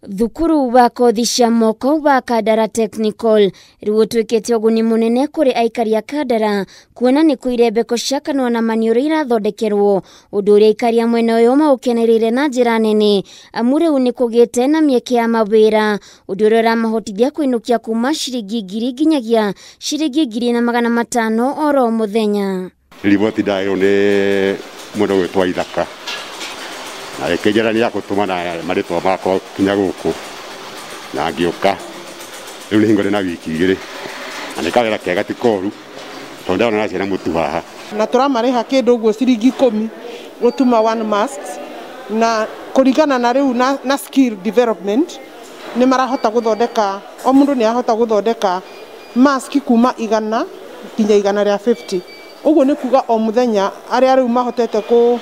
Thukuru wa kothi cia moko wa Kandara Technical rĩu ũtuĩkĩte ũguni mũnene kũrĩ aikari a Kandara, kuona nĩ kũ irembeko cia kanua na maniũrũ irathondekerwo, ũndũ ũrĩa aikari a mwena ũyũ maũkenereire na njĩra nene, amu rĩu nĩ kũgĩte na mĩeke ya mawĩra, ũndũ ũrĩa ũramahotithia kũinũkia kuma ciringi 1000 nginyagia ciringi 1500 oro mũthenya. Riboti ndaheirwo nĩ mũndũ ũgwĩtwo Ithaka na ĩkĩnjĩra nĩ akũtũma na marĩtwa makwa kinya gũkũ, na ngĩũka. Rĩu nĩ hingo ndĩ na wiki 2, na nĩ kawĩra kega ti koru, tondũ ndĩrona na ciana mũtu haha. Na tũramarĩha kĩndũ ũguo ciringi 10 gũtuma one masks, na kũringana na rĩu na skill development nĩ marahota gũthondeka, o mũndũ nĩ arahota gũthondeka mask kuma 100 nginya 150. Ũguo nĩ kuga o mũthenya arĩa rĩu mahotete kũ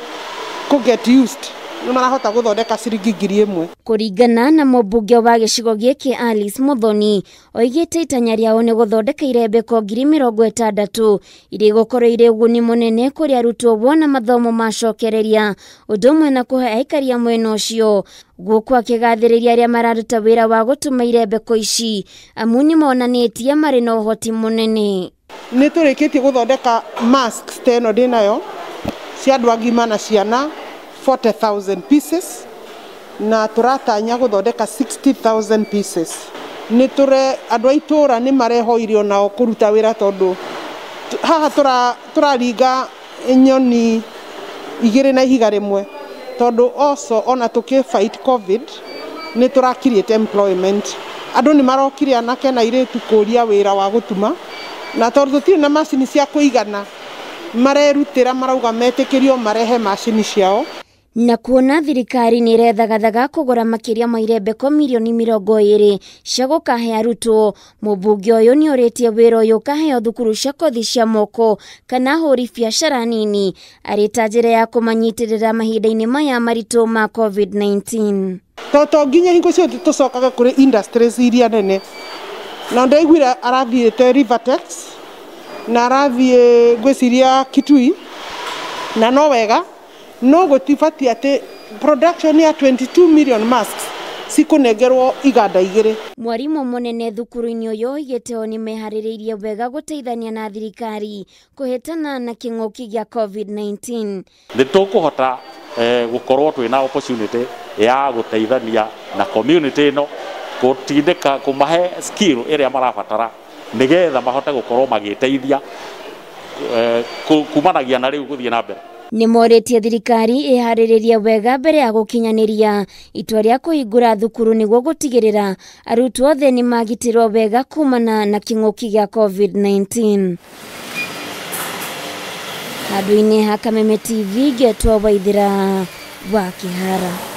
get used nĩ marahota gũthondeka ciringi 1000. Kũringana na mũmbunge wa gĩcigo gĩkĩ Alice Muthoni, oigĩte itanya rĩao nĩ gũthondeka irembeko 60,000 iria igũkorwo irĩ ũguni mũnene kũrĩ arutwo wona mathomo macokereria, ũndũ ũmwe na kũhe aikari a mwena ũcio. Gũkũ akĩgathĩrĩria arĩa mararuta wĩra wa gũtuma irembeko ici, amu nĩ monanĩtie marĩ na ũhoti mũnene. Nĩ tũrĩkĩtie gũthondeka masks ta ĩno ndĩnayo cia andũ agima na ciana 40,000 pieces, na tũratanya gũthondeka 60,000 pieces. Nĩ tũre andũ a itũra nĩ marehoirio nao kũruta wĩra, tondũ haha tũraringa nyoni 2 na ihiga rĩmwe, tondũ also ona tũkĩ fight COVID nĩ tũra create employment. Andũ nĩ marokire anake na airĩtu kũria wĩra wa gũtuma, na tondũ tũtirĩ na macini cia kũigana marerutĩra, marauga metĩkĩrio marehe macini ciao. Na kuona thirikari nĩ ĩrethagathaga kũgũra makĩria ma irembeko mirioni 20 cia gũkahe arutwo, mũmbunge ũyũ nĩ orĩtie wĩra ũyũ ũkaheo thukuru cia kothi cia moko kana ahũri biacara nini, arĩ ta njĩra ya kũmanyitĩrĩra mahinda-inĩ maya maritũ ma COVID-19. To nginya hingo ciothe tũcokaga kũrĩ industries iria nene, na ndaiguire arathiĩte Rivertex na arathiĩ ngwĩciria Kitui, na no wega, no gũtibatiĩ atĩ production ya 22 million masks cikũnengerwo iganda 2. Mwarimũ mũnene thukuru-inĩ ũyũ oigĩte o nĩ meharĩrĩirie wega gũteithania na thirikari kũhĩtana na kĩng'ũki gĩa COVID-19. Nĩ tũkũhota gũkorwo twĩna opportunity ya gũteithania na community ĩno, gũtindĩka kũmahe skill ĩrĩa marabatara nĩgetha mahote gũkorwo magĩteithia kumanagia na rĩu gũthiĩ na mbere. Nĩ morĩtie thirikari ĩharĩrĩrie wega mbere ya gũkinyanĩria itua rĩa kũhingũra thukuru nĩguo gũtigĩrĩra arutwo othe nĩ magitĩrwo wega kumana na kĩng'ũki gĩa COVID-19. Handũ-inĩ ha Kameme TV, ngetwo Waithĩra wa Kĩhara.